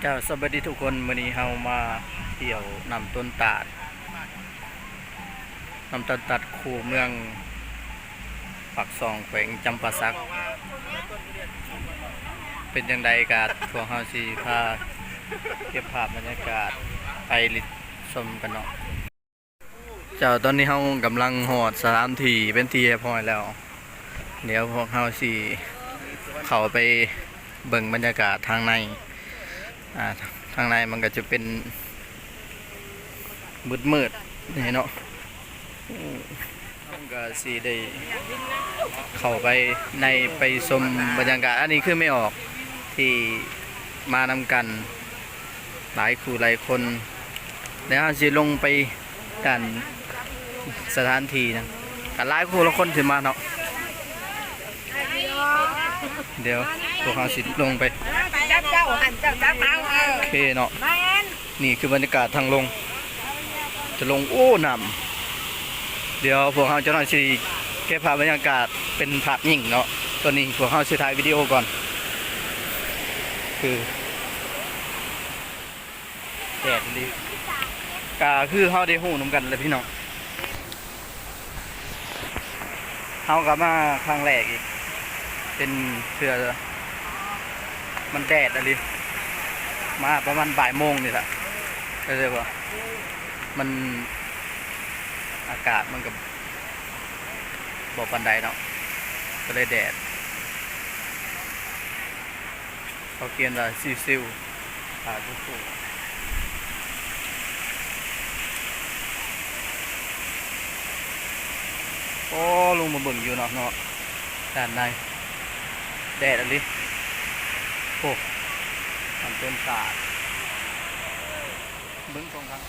ເຈົ້າ ສະບາຍດີທຸກຄົນ, ມື້ນີ້ເຮົາມາທ່ຽວນ້ຳຕົ້ນຕາດ ນ້ຳຕົ້ນຕາດຄູ່ເມືອງປາກຊ່ອງ ແຂວງຈຳປາສັກ. ເປັນຈັ່ງໃດກະ ພວກເຮົາຊິພາເກັບພາບບັນຍາກາດໄປລິດຊົມກັນເນາະ. ເຈົ້າ ຕອນນີ້ເຮົາກຳລັງຮອດສະຖານທີ່ເປັນທີ່ຮຽບຮ້ອຍແລ້ວ. ດຽວພວກເຮົາຊິເຂົ້າໄປເບິ່ງບັນຍາກາດທາງໃນ. ອ່າ ທາງໃນມັນກໍຈະເປັນມືດໆແດ່ເນາະ. ເຮົາກໍຊິໄດ້ເຂົ້າໄປໃນ ໄປຊົມບັນຍາກາດ. ອັນນີ້ຄືແມ່ອອກທີ່ມານຳກັນ ຫຼາຍຄູ່ຫຼາຍຄົນ. ແລ້ວເຮົາຊິລົງໄປດ້ານສະຖານທີ່ນະ ກໍຫຼາຍຄູ່ຫຼາຍຄົນຊິມາເນາະ. ດຽວພວກເຮົາຊິລົງໄປ. ໂອເຄເນາະ. ນີ້ຄືບັນຍາກາດທາງລົງ ຈະລົງ ໂອ້ ນ້ຳ. ດຽວພວກເຮົາຈັກໜ້ອຍຊິເກັບພາບບັນຍາກາດເປັນພາບຍິງເນາະ. ຕອນນີ້ພວກເຮົາຊິຖ່າຍວິດີໂອກ່ອນ. ຄືແດດອີ່ຫຼີ ກະຄືເຮົາໄດ້ຮູ້ນຳກັນແຫຼະພີ່ນ້ອງ. ເຮົາກໍມາຄັ້ງແລກອີກເປັນເທື່ອ. ມັນແດດອີ່ຫຼີ ມາປະມານບ່າຍໂມງນີ້ລະ. ເຂົ້າໃຈບໍ່? ມັນ ອາກາດມັນກໍບໍ່ປານໃດເນາະ ກໍເລີຍແດດ. ເຂົາຂຽນວ່າຊິວໆ ອາ ໂອ້ ລົງມາເບິ່ງຢູ່ເນາະ ເນາະ ດ້ານໃນ ແດດອີ່ຫຼີ. ໂອ້ ມັນຕົ້ນຕາດ. ເບິ່ງສອງທາງ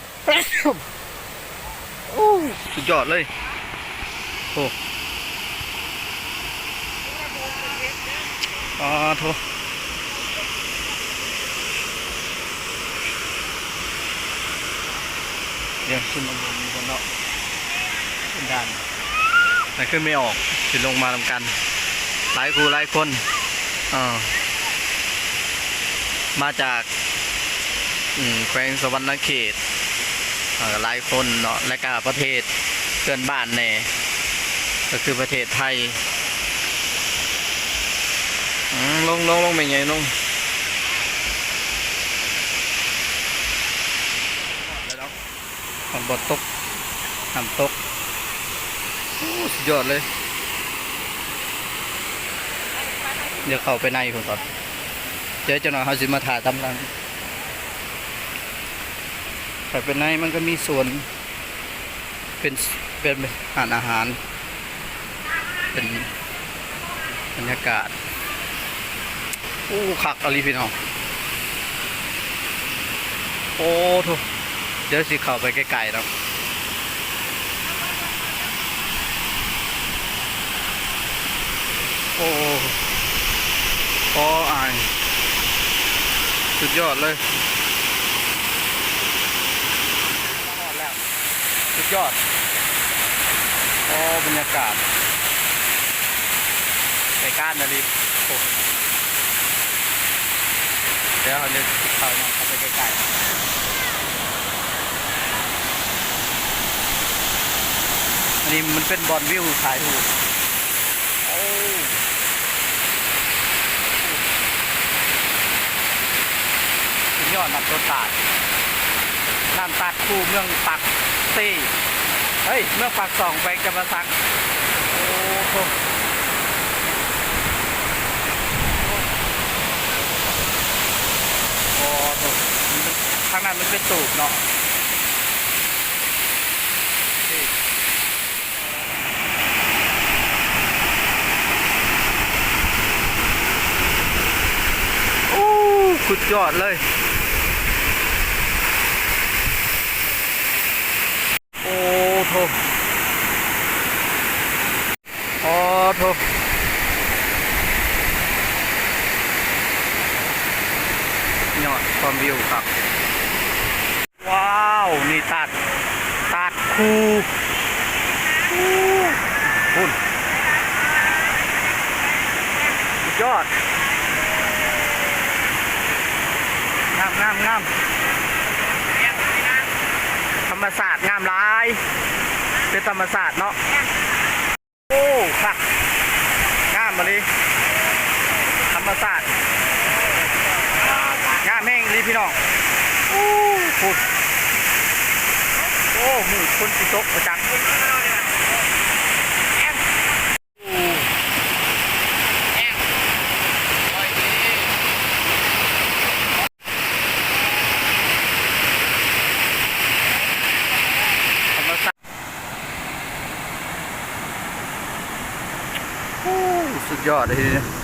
ໂອ້ ສຸດຍອດເລີຍ. ໂອ້ ປາໂທ້ ດຽວຂຶ້ນມາເບິ່ງກ່ອນເນາະ ເປັນດ້ານ ນັ້ນຄືແມ່ອອກ ຊິລົງມານຳກັນ ຫຼາຍຄູ່ຫຼາຍຄົນ ເອີ ມາຈາກ ອືມ ແຂວງສະຫວັນນະເຂດ ເອີ ຫຼາຍຄົນເນາະ ແລະກະປະເທດເພື່ອນບ້ານແດ່ ກໍຄືປະເທດໄທ. ອືມ ລົງ ລົງ ລົງ ແມ່ໃຫຍ່ ລົງ. ມັນບໍ່ຕົກ ນ້ຳຕົກ. ໂອ້ ສຸດຍອດເລີຍ. ດຽວເຂົ້າໄປໃນພຸ້ນກ່ອນ ດຽວຈັກໜ້ອຍເຮົາຊິມາຖ່າຍຕາມຫຼັງ. ເຂົ້າໄປໃນມັນກໍມີສວນ ເປັນ ເປັນຮ້ານອາຫານ ເປັນບັນຍາກາດ. ໂອ້ ຄັກອີ່ຫຼີພີ່ນ້ອງ. ໂອ້ໂທ້ ດຽວຊິເຂົ້າໄປໃກ້ໆເນາະ. ໂອ້ ອໍ ອາຍ ສຸດຍອດເລີຍ. ມາຮອດແລ້ວ ສຸດຍອດ. ໂອ້ ບັນຍາກາດໄກການອີ່ຫຼີ. ໂອ້ ດຽວເຮົາຈະເຂົ້າ ເຂົ້າໄປໃກ້ໆ. ອັນນີ້ມັນເປັນບ່ອນວິວຖ່າຍຮູບ. ໂອ້ ສຸດຍອດ ນ້ຳຕົ້ນຕາດ ນ້ຳຕາດຄູ່ເມືອງປາກເຊ ເອີຍ ເມືອງປາກຊ່ອງ ແຂວງຈຳປາສັກ. ໂອ້ໂທ້ ໂອ້ໂທ້ ທາງນັ້ນມັນເປັນຕູບເນາະ. ໂອ້ ສຸດຍອດເລີຍ. ໂອ້ໂທ້ ໂອ້ໂທ້ ຍອດ ຊອມວິວຄັກ. ວ້າວ ນີ້ຕາດ ຕາດຄູ່ ພຸ້ນ ສຸດຍອດ. ນ ງາມໆໆ ທຳມະຊາດງາມຫຼາຍ ເປັນທຳມະຊາດເນາະ. ໂອ້ ຄັກ ງາມອີ່ຫຼີ ທຳມະຊາດ ງາມແຮງອີ່ຫຼີພີ່ນ້ອງ. ໂອ້ ພຸ້ນ ໂອ້ ມືດຝົນຊິຕົກບໍ່ຈັກ. ທຳມະຊາດ ໂອ້ ສຸດຍອດເລີຍ.